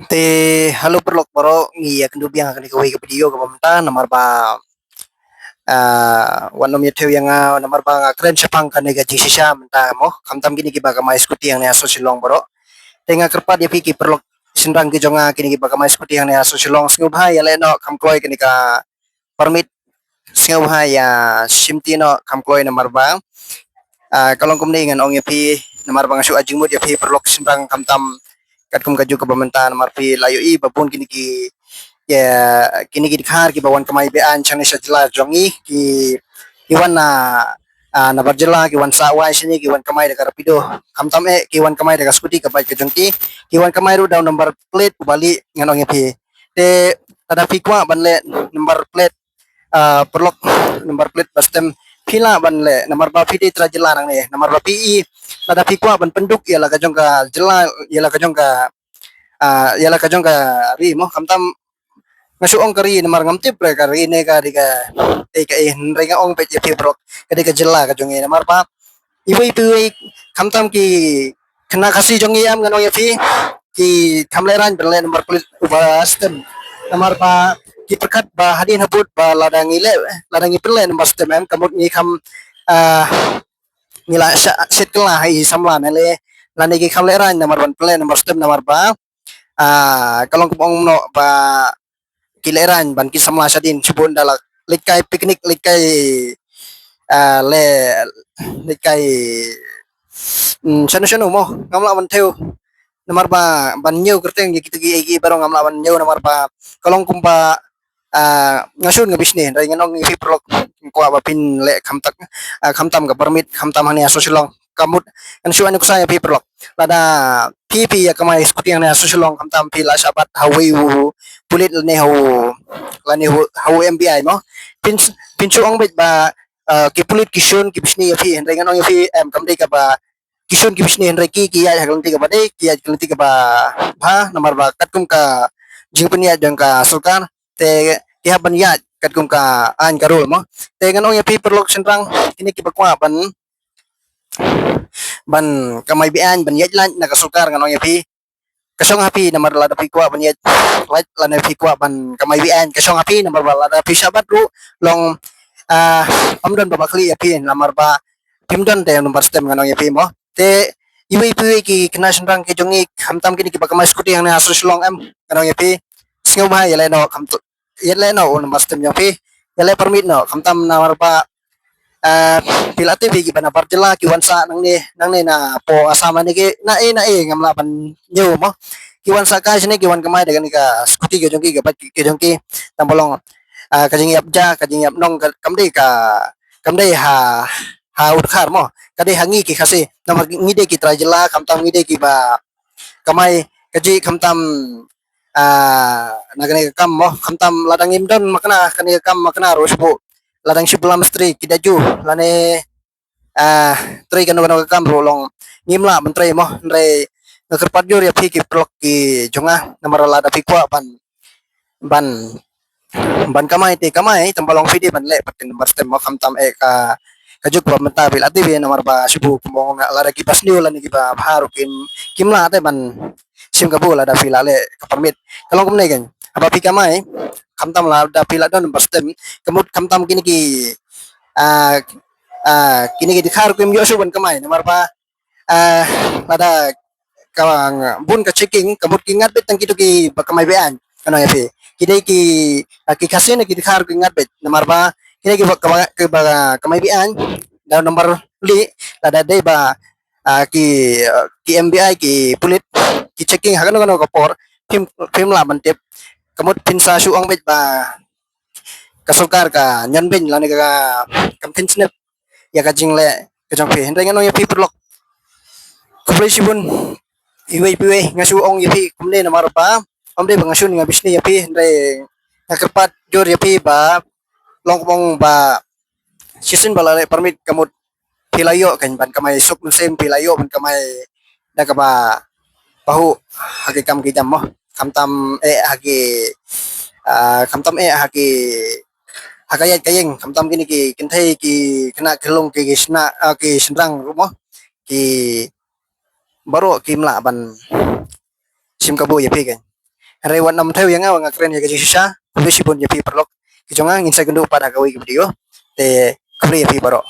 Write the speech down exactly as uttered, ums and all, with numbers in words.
Te hello paralok baroh, ngi ïa kynduh biang ha kane kawei ka video kaba mynta namar ba, ah, wat nym ïa thew ïa nga namar ba nga kren shaphang kane ka jingshisha mynta mo, khamtam kine kiba kamai skuti hangne ha Sohra Shillong baroh. Te nga kyrpad ïa phi ki paralok shynrang ki jong nga kine kiba kamai skuti hangne ha Sohra Shillong, sngewbha ïaleh noh kham kloi kane ka permit, sngewbha ïa shimti noh kham kloi namar ba, ah, ka long kumne ngan ong ïa phi, namar ba nga shu ai jingmut ïa phi paralok shynrang khamtam katkum ka juk kaba mynta namar phi la ïohi ba bun kine ki, ïa, kine ki dkhar kiba wan kamai be-aiñ shangne sha jylla jong ngi ki, ki wan na, ah, na bar jylla, ki wan sah wai shane, ki wan kamai da ka Rapido, khamtam eh ki wan kamai da ka skuti ka bike ka jong ki, ki wan kamai ruh da u number plate uba lieh, ngan ong ïa phi. Te lada phi kwah ban leh number plate, ah, paralok, number plate ba stem, phi lah ban leh namar ba phi dei trai jylla nangne, namar ba phi i, lada phi kwah ban pynduk ïa la ka jong ka jylla, ïa la ka jong ka, ah, ïa la ka jong ka ri mo, khamtam nga shu ong ka ri namar ngam tip re ka ri ne ka dei ka, dei ka, eh, hynrei nga ong beit ïa phi paralok, ka dei ka jylla ka jong ngi namar ba iwei pa iwei, khamtam ki khynnah Khasi jong ngi, em, ngan ong ïa phi, ki kham lehraiñ ban leh number plate uba stem namar ba ki pyrkhat ba hadien habud ba lada ngi leh, lada ngi pynleh number stem, em, ka mut ngi kham, ah, ngi la shah shet kylla ha i samla ne lei, lane ki kham lehraiñ namar ban pynleh number stem namar ba, ah, ka long kumba ong noh ba ki lehraiñ ban ki samla shadien, shibun da la leit kai picnic, leit kai, ah, leh, leit kai, mm, shano shano mo, ngam lah ban thew namar ba ban ñiew kyrteng ïa kito ki, ïa ki baroh ngam lah ban ñiew namar ba ka long kumba, ah, nga shun nga bishni, hynrei ngan ong ïa phi paralok, kwah ba phin leh khamtam, ah, khamtam ka permit, khamtam hangne ha Sohra Shillong, ka mut ngan shu ai nuksa ïa phi paralok. Lada phi, phi ïa kamai skuti hangne ha Sohra Shillong, khamtam phi la shah bat ha uwei u pulit lane ha u, lane ha u M B I mo, phin, phin shu ong beit ba, ah, ki pulit ki shun ki bishni ïa phi, hynrei ngan ong ïa phi, em, kam dei kaba ki shun ki bishni, hynrei ki, ki ïaid ha ka lynti kaba dei, ki ïaid ka lynti kaba bha namar ba katkum ka jingpynïaid jong ka sorkar te ki hap ban ïaid katkum ka aiñ ka rule mo. Te ngan ong ïa phi paralok shynrang, kine kiba kwah ban, ban kamai be-aiñ, ban ïaid lait na ka sorkar, ngan ong ïa phi, ka shong ha phi namar lada phi kwah ban ïaid lait, lada phi kwah ban kamai be-aiñ, ka shong ha phi namar ba lada phi shah bat ruh long, ah, ym don ba khlieh ïa phi namar ba phim don te number stem, ngan ong ïa phi mo. Te iwei pa iwei ki khynnah shynrang ki jong ngi, khamtam kine kiba kamai skuti hangne ha Sohra Shillong, em, ngan ong ïa phi, sngewbha ïaleh noh kham, ïaleh noh u number stem jong phi, ïaleh permit noh khamtam namar ba, ah, phi la tip hi, kiba na bar jylla ki wan sah nangne, nangne na pdeng Assam ne ki, na ei na ei ngam lah ban ñiew mo, ki wan sah kai shane, ki wan kamai da kane ka skuti ka jong ki, ka bike ka jong ki, tang ba long, ah, ka jingïap ja, ka jingïap nong, ka, kam dei ka, kam dei ha, ha u dkhar mo, ka dei ha ngi ki Khasi namar ngi dei ki trai jylla, khamtam ngi dei kiba kamai kajih, khamtam, ah, na kane ka kam mo, khamtam lada ngim don makna, kane ka kam makna ruh shu buh, lada ngi shu bylla mistri, ki da ju lane, ah, trei kano kano ka kam ruh long ngim lah ban trei mo, hynrei nga kyrpad jur ïa phi ki paralok ki jong nga namar lada phi kwah ban, ban, ban kamai te kamai, tang ba long phi dei ban leh pat ka number stem mo, khamtam eh ka, ka juk ba mynta phi la tip hi namar ba shu buh kumba ong, lada kiba sniew lane kiba bha ruh kim, kim lah te ban shim kabu lada phi la leh ka permit. Ka long kumne keiñ, haba phi kamai, khamtam lada phi la don number stem, ka mut khamtam kine ki, ah, ah, kine ki dkhar kim ïoh shuh ban kamai namar ba, ah, lada ka bun ka checking, ka mut ki ngat beit tang kito kiba kamai be-aiñ, ngan ong ïa phi. Ki dei ki, ah, ki Khasi ne ki dkhar ki ngat beit namar ba kine kiba, kiba, kiba kamai be-aiñ da u number lieh, lada dei ba, ah, ki, ah, ki M B I, ki pulit ki checking ha kano kano ka por, phim, phim lah ban tip. Ka mut phin sa shu ong beit ba ka sorkar ka ñion beiñ lane ka, kam kheiñ snep ïa ka jingleh ka jong phi, hynrei ngan ong ïa phi paralok, khublei shibun iwei pa iwei, nga shu ong ïa phi kumne namar ba ym dei ba nga shun nga bishni ïa phi, hynrei nga kyrpad jur ïa phi ba long kumba ong ba shisien ba la leh permit ka mut phi la ïoh keiñ ban kamai suk mynsiem, phi la ïoh ban kamai da kaba pahuh ha ki kam ki jam mo, khamtam eh ha ki, ah, khamtam eh ha ki, ha ka ïaid ka ïeng, khamtam kine ki kynthei, ki khynnah khyllung, ki, ki shna, ah, ki shynrang ruh mo, ki baroh kim lah ban shim kabu ïa phi keiñ. Hynrei wat nym thew ïa nga, wat nga kren ïa ka jingshisha. Khublei shibun ïa phi paralok ki jong nga, ngin sa ïakynduh pat ha kawei ka video. Te khublei ïa phi baroh.